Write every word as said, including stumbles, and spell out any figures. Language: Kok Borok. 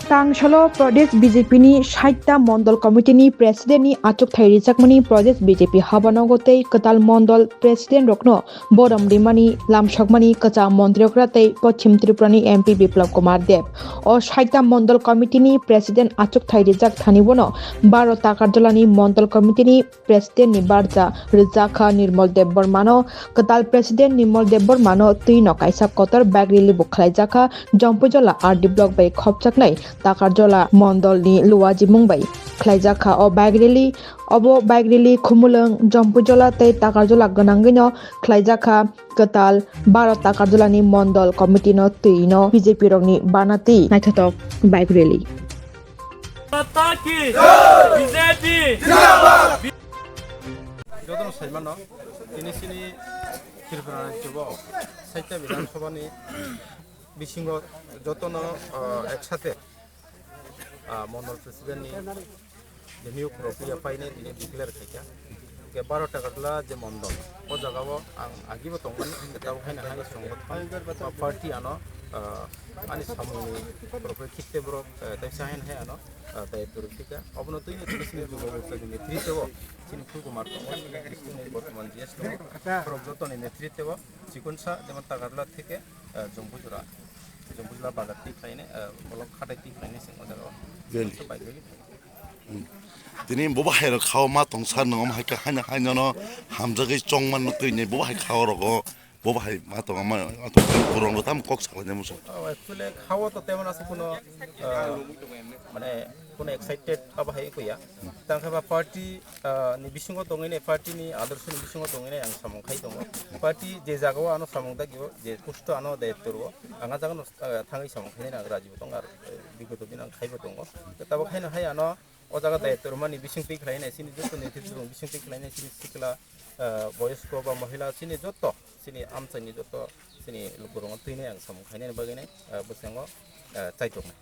Tangsalo Pradesh B J P ni saita Mondol Committee ni President ni achukthai rijakmani Pradesh B J P habanogo tei kwtal Mondol President rokno borom rimani lamsokmani kwcham Montri okra tei Pochim Tripura ni M P Biplab Kumar Deb. O saita Mondol Committee ni President achukthai rijak thani bono baro Takarjala ni Mondol Committee ni President ni barja rijak kha Nirmal Debbarmano. Kwtal President Nirmal Debbarmano twi no kaisa kotor bike rally bo khlaijakha Jampuijala R D block bai khopjaknai Takarjala Mondol ni Luwajimung bai khlaijakha o bike rally. Obo bike rally Khumulwng, Jampuijala tei Takarjala gwnangwi no khlaijakha kwtal baro Takarjala ni Mondol Committee no twi no B J P rok ni bana twi naithotok bike rally. माता की, B J P Jotono saimano, tini sini Tripura rajyo bo saita Bidhan Sabha ni bisingo jotono, ah, eksate, ah, Mondol President ni je niyok rok ya paine tini declare khaikha. Ke baro Takarjala je Mondol, o jaga o ang agi bo tongmani, tabo haino hai songwt party ano, ah, ani samung ni rok khitte borok, ah, tei sa haino hai ano, ah, dayitw rwphika. Obono twi no tini sini Jugo Borsa ni netrite o, sini Phul Kumar tongo, sini bortoman G S tongo. Borok joto ni netrite o, chikon sa jemon Takarjala theke, ah, Jampuijala, Jampuijala bazar twi khlaine, ah, bolok khatai twi khlaine sing o jaga o. Bel. Chikon sa bai bai. Hmm. Tini bo bahai rok khao ma tong sa nang om hai ka haino haino no hamjagwi chong man twi ni bo bahai khao rogo. Bo bahai ma tong ma tong kurang ro tam kok sakla jemu so. Oh, actually, khao to temon ase kuno, ah, mane kuno excited aba hai kuya. Tang khe ba party, ah, ni bisingo tongwi ne, party ni adorsho ni bisingo tongwi ne ang samung khai tongo. Party je jaga o ano samung dagio, je post o ano dayitw rwo, ang a jaga no, ah, thangwi samung khai ne ang raji bo tong ar, eh, bigoto din ang khai bo tongo. Tabo khai no hai ano o jaga dayitw rwmani bising twi khlai nai sini joto netrito rok bising twi khlai nai sini sikla, ah, boyosko ba mohila sini joto sini amchaini joto sini lukurokno twi nai ang samung khainani bagwi nai, ah, bwskango, ah, chaitok nai.